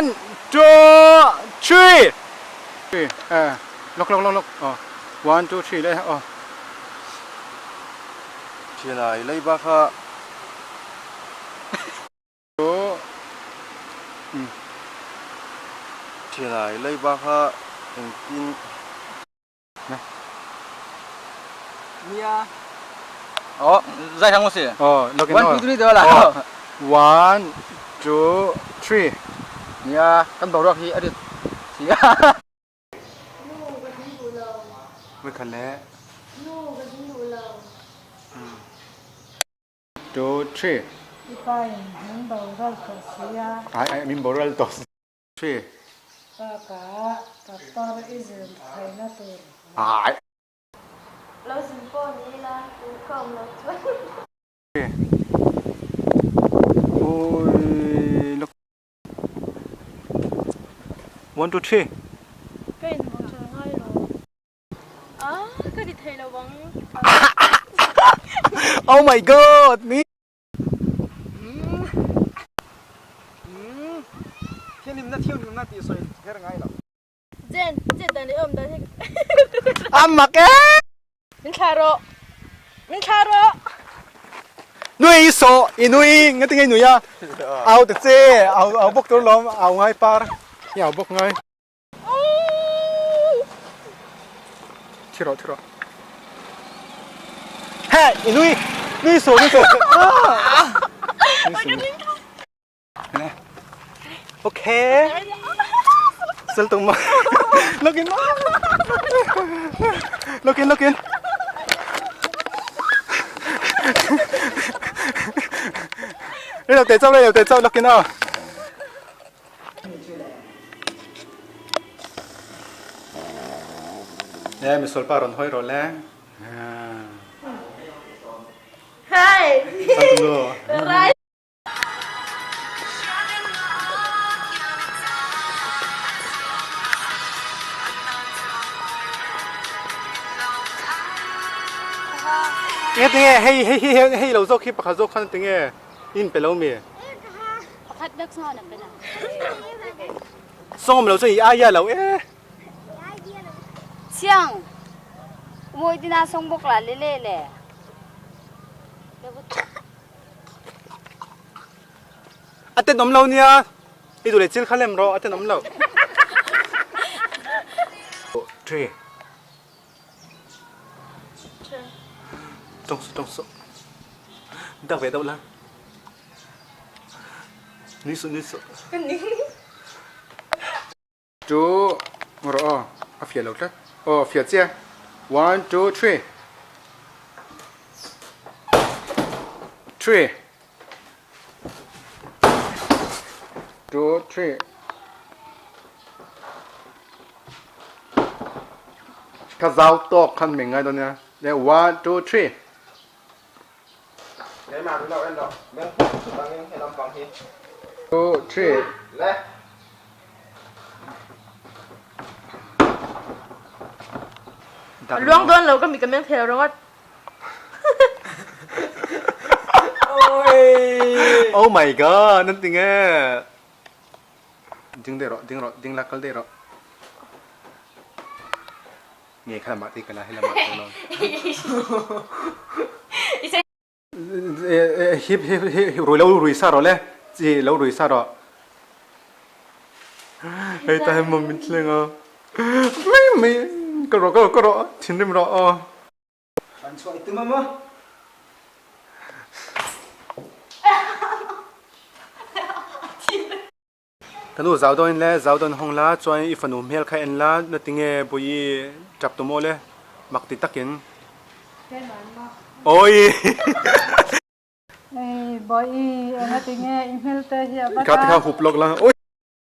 One, two, three. Eh, lok lok lok lok. Oh. One, two, three le. Oh. Thiana i leiba kha. Two. Mm. Thiana i leiba kha engtin. Nia. Oh, zai hang si. Oh, login 1 2 3 đó là. 1 2 3. Nia, kan boruak hi a rit si. Voi khat le. 2 3. Ai ai min boral to. 3. Ai. Lo zin pawh ni ila tun ka awm lo chuan. Oi look. 1 2 3. Ka inhmuh ṭha ngai lo. Ah, ka ti thei lo ang. Oh my god. Ni. Thianhlimna thianghlimna tih sawi her ngai lo. Jen, chet dan leh awm dan hi A mak e! Min thlah rawh. Min thlah rawh. Nui i sawh, i nui, nga tinge i nui a? Au ta che, au au bawk tur lawm, au ngai par, i au bawk ngai. Thi rawh, thi rawh. He, i nui, nui sawh, nui sawh. Nui sawh. Ok. Sal tung ma. Login. Login, login. Đây là tế châu, đây là tế châu, login à. Nè, mi sol pa ron hoi ro le. Hai. Sal tung lo. Rai. Tinge tinge hei hei hei hei lo zawk hi pakhat zawk khan tinge in pe lo mi. Pakhat vek sawn a pe la. Sawm lo chu i aia lo e. Chiang. Mawi tina song bawk la le le le. A tenawm lo nia, i duh leh chil kha lem rawh, a tenawm lo. Three. Tawng suh, tawng suh. Dak ve deuh la. Nui suh, nui suh. Two, rawh aw, a fiah lo tlat. Aw, fiah chiah. One, two, three. Three. Two, three. Ka zau tawk khan min ngai dawn nia. Le one, two, three. Keimah min lo en rawh. Beng pawh thut angin he lampang hi. Two, three. Le. Luang dawn lo ka mi ka meng thei lo ringawt. Oh my god, nan ti nge. Ding deh rawh, ding rawh, ding la kal deh rawh. Nge kha lamah te kala he lamah te lo. Hip hip hip rui lo rui sa rawh le. Chi lo rui sa rawh. Hei ta hem min thleng a. Mai mai ka rawh ka rawh ka rawh thinrim rawh aw. An chhuah i tum a maw? Ka nu zau dawn in le zau dawn hawng la chuan i fanu hmel kha en la na tinge Bawihi tap tawh maw le mak ti takin Awi Bawihi enga tinge i hmel te hi a va Kha ti kha hup lawk la Awi.